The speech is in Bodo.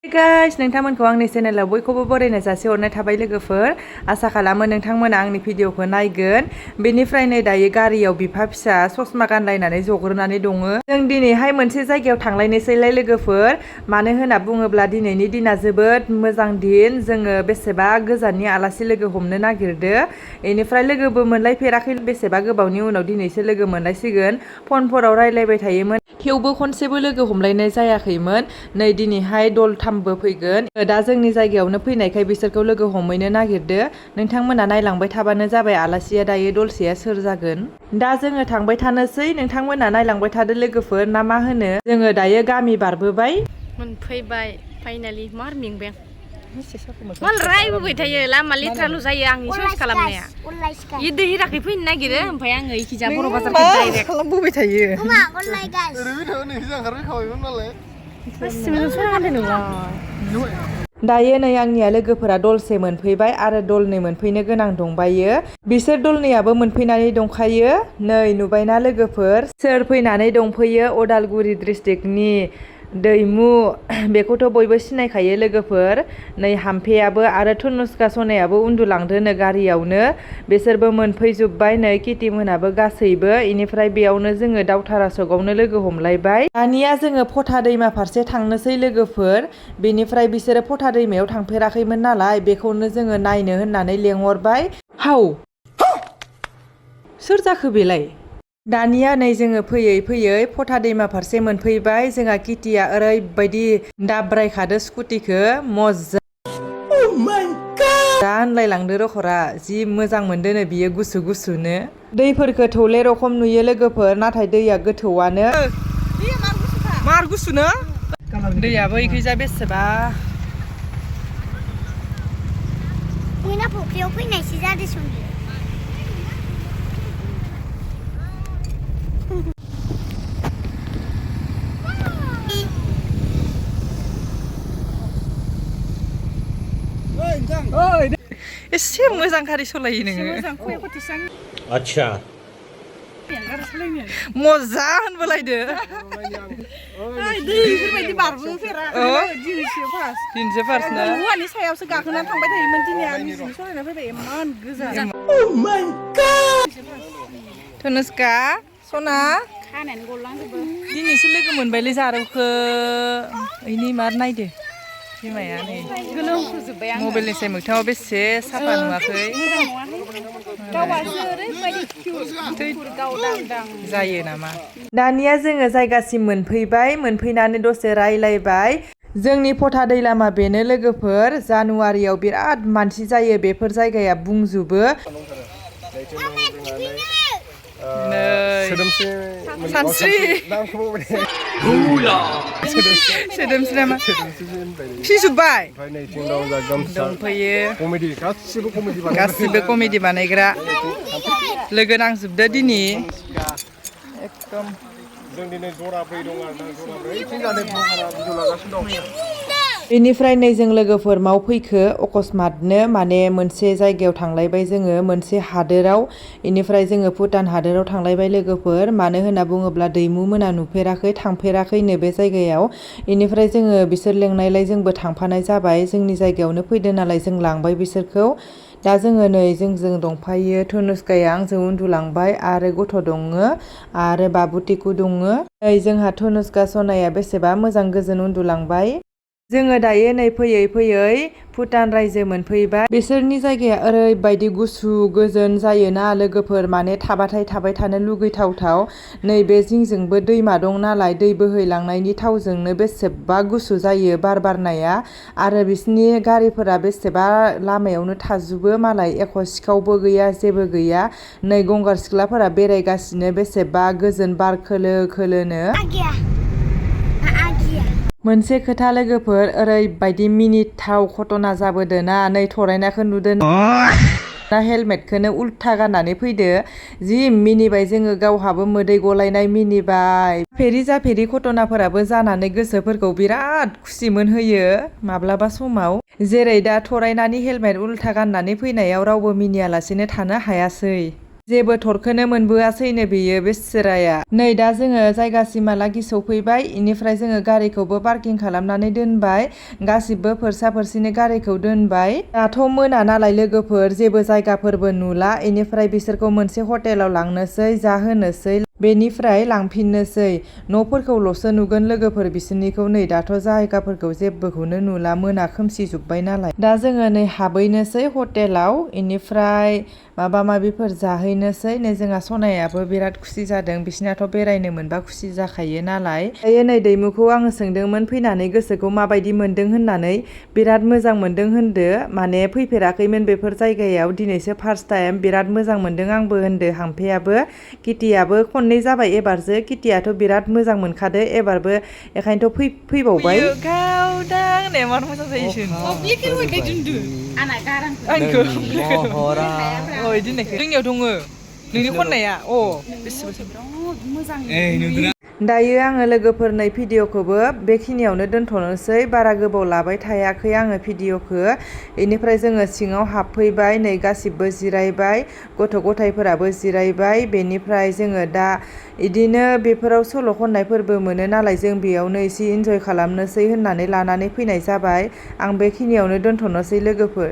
Hey guys, नोंथांमोनखौ आंनि चेनेलाव बयखौबो बरायनाय जासिहरनाय थाबाय लोगोफोर। आसा खालामो नोंथांमोना आंनि भिडिअखौ नायगोन। बेनिफ्राय नै दायो गारियाव बिफा फिसा ससमा गानलायनानै जग्रोनानै दङ। जों दिनैहाय मोनसे जायगायाव थांलायनोसैलाय लोगोफोर। मानो होनना बुङोब्ला दिनैनि दिना जोबोद मोजां दिन। जोङो बेसेबा गोजाननि आलासि लोगो हमनो नागिरदो। बेनिफ्राय लोगोबो मोनलायफेराखै बेसेबा गोबावनि उनाव दिनैसो लोगो मोनलायसिगोन। फनफोराव रायलायबाय थायोमोन। थेवबो खनसेबो लोगो हमलायनाय जायाखैमोन। नै दिनैहाय दलथामबो फैगोन। दा जोंनि जायगायावनो फैनायखाय बिसोरखौ लोगो हमहैनो नागिरदो। नोंथांमोना नायलांबाय थाबानो जाबाय आलासिया दायो दलसेया सोर जागोन। दा जोङो थांबाय थानोसै, नोंथांमोना नायलांबाय थादो लोगोफोर ना मा होनो। जोङो दायो गामि बारबोबाय मोनफैबाय फाइनालि मार मेंबाय माल रायबोबाय थायो लामा लेथ्राल' जायो आंनि सइस खालामनाया इ दै हिराखै फैनो नागिरो ओमफ्राय आङो इखिजा बर' बाजारखौ डाइरेक्ट खालामबोबाय थायो। दायो नै आंनिया लोगोफोरा दलसे मोनफैबाय आरो दलनै मोनफैनो गोनां दंबायो। बिसोर दलनैयाबो मोनफैनानै दंखायो। नै नुबायना लोगोफोर सोर फैनानै दंफैयो अदालगुरि डिस्ट्रिक्टनि दैमु। बेखौथ' बयबो सिनायखायो लोगोफोर। नै हाम्फेयाबो आरो थुनुस्का सनायाबो उन्दुलांदोनो गारियावनो। बिसोरबो मोनफैजोब्बाय नै किटिमोनाबो गासैबो। इनिफ्राय बेयावनो जोङो दावथारा सगावनो लोगो हमलायबाय। दानिया जोङो फथा दैमा फारसे थांनोसै लोगोफोर। बेनिफ्राय बिसोरो फथा दैमायाव थांफेराखैमोन नालाय बेखौनो जोङो नायनो होननानै लेंहरबाय। हाव सोर जाखो बेलाय? दानिया नै जोङो फैयै फैयै फथा दैमा फारसे मोनफैबाय। जोंहा किटिया ओरैबायदि दाब्रायखादो स्कुटिखौ मजा होनलायलांदो रखरा। जि मोजां मोनदोनो बियो गुसु गुसुनो। दैफोरखौ थौले रखम नुयो लोगोफोर, नाथाय दैया गोथौआनो। मार गुसुनो दैयाबो इखैजा बेसेबा मैना फुख्रियाव फैनायसो जादों। एसे मोजां गारि सालायो नोङो। अच्छा मजा होनबोलायदो। दैफोरबायदि बारबोफेराखै दिनैसो फार्स्ट ना हौवानि सायावसो गाखोनानै थांबाय थायोमोन दिनै आं निजिनि सलायना फैबाय इमान गोजान। थनुस्का सना खानायानो गलांजोबो। दिनैसो लोगो मोनबायलै जारौखो। ओइनि मार नायदो बिमाया नै गोलोमखोजोब्बाय आङो। मबाइलनि साय मोगथाङाव बेसे साफा नुवाखै। मोजां नङाहाय गावासो ओरैबायदि किउट गावदांदां जायो नामा। दानिया जोङो जायगासिम मोनफैबाय। मोनफैनानै दसे रायलायबाय। जोंनि फथा दै लामा बेनो लोगोफोर। जानुवारियाव बिराद मानसि जायो बेफोर जायगाया बुंजोबो। सानस्रि सोदोमस्रि नामा फिजोब्बाय दंफैयो। गासिबो कमेडि बानायग्रा लोगो नांजोबदो दिनै एकदम। जों दिनै जराब्रै दं आरोना, जराब्रै थिंजानो भिडिअ लागासिनो दं। बेनिफ्राय नै जों लोगोफोर माव फैखो अकस्मातनो, माने मोनसे जायगायाव थांलायबाय जोङो मोनसे हादोराव। बेनिफ्राय जोङो भुटान हादोराव थांलायबाय लोगोफोर। मानो होनना बुङोब्ला दैमु मोना नुफेराखै थांफेराखैनो बे जायगायाव। बेनिफ्राय जोङो बिसोर लेंनायलाय जोंबो थांफानाय जाबाय। जोंनि जायगायावनो फैदो नालाय जों लांबाय बिसोरखौ। दा जोङो नै जोंजों दंफायो थनुस्काया आंजों उन्दुलांबाय आरो गथ' दङ आरो बाबुटिकु दङ। नै जोंहा थनुस्का सनाया बेसेबा मोजां गोजोन उन्दुलांबाय। जोङो दायो नै फैयै फैयै भुटान रायजो मोनफैबाय। बिसोरनि जायगाया ओरैबायदि गुसु गोजोन जायोना लोगोफोर, माने थाबाय थानो लुगैथावथाव। नैबे जिंजोंबो दैमा दं नालाय दै बोहैलांनायनि थावजोंनो बेसेबा गुसु जायो बार बारनाया। आरो बिसोरनि गारिफोरा बेसेबा लामायावनो थाजोबो मालाय, एख' सिखावबो गैया जेबो गैया। नै गंगार सिख्लाफोरा बेरायगासिनो बेसेबा गोजोन बार खोलो खोलोनो। मोनसे खोथा लोगोफोर, ओरैबायदि मिनिथाव घटना जाबोदो ना। नै थरायनाखौ नुदों ना, हेलमेटखौनो उल्था गाननानै फैदो। जि मिनिबाय जोङो, गावहाबो मोदै गलायनाय मिनिबाय। जाफेरि घटनाफोराबो जानानै गोसोफोरखौ बिराद खुसि मोनहोयो माब्लाबा समाव। जेरै दा थरायनानै हेलमेट उल्था गाननानै फैनायाव रावबो मिनियालासेनो थानो हायासै। जेबो थरखोनो मोनबोआसैनो बेयो बेसेराया। नै दा जोङो जायगासिमहालागि सौफैबाय इनिफ्राय जोङो गारिखौबो पार्किं खालामनानै दोनबाय गासिबो फोरसा फोरसिनि गारिखौ दोनबाय। दाथ' मोना नालाय लोगोफोर जेबो जायगाफोरबो नुला इनिफ्राय बिसोरखौ मोनसे हटेलाव लांनोसै जाहोनोसै बेनिफ्राय लांफिननोसै न'फोरखौल'सो नुगोन लोगोफोर बिसोरनिखौ नै दाथ' जायगाफोरखौ जेबोखौनो नुला मोना खोमसिजोब्बाय नालाय। दा जोङो नै हाबहैनोसै हटेलाव इनिफ्राय माबा माबिफोर जाहैनोसै नै जोंहा सनायाबो बिराद खुसि जादों बिसिनाथ' बेरायनो मोनबा खुसि जाखायो नालाय। दायो नै दैमुखौ आङो सोंदोंमोन फैनानै गोसोखौ माबायदि मोनदों होननानै बिराद मोजां मोनदों होनदो माने फैफेराखैमोन बेफोर जायगायाव दिनैसो फार्स्ट टाइम बिराद मोजां मोनदों आंबो होनदो हांफेयाबो किटियाबो खननै जाबाय एबारसो किटियाथ' बिराद मोजां मोनखादो एबारबो बेखायनोथ' फैबावबाय। जोंनियाव दङ नोंनि खननाया दायो आङो लोगोफोरनो भिडिअखौबो बेखिनियावनो दोनथ'नोसै बारा गोबाव लाबाय थायाखै आङो भिडिअखौ। बेनिफ्राय जोङो सिङाव हाबफैबाय नै गासिबो जिरायबाय गथ' गथायफोराबो जिरायबाय बेनिफ्राय जोङो दा इदिनो बेफोराव सल' खननायफोरबो मोनो नालाय जों बेयावनो एसे इन्जय खालामनोसै होननानै लानानै फैनाय जाबाय। आं बेखिनियावनो दोनथ'नोसै लोगोफोर।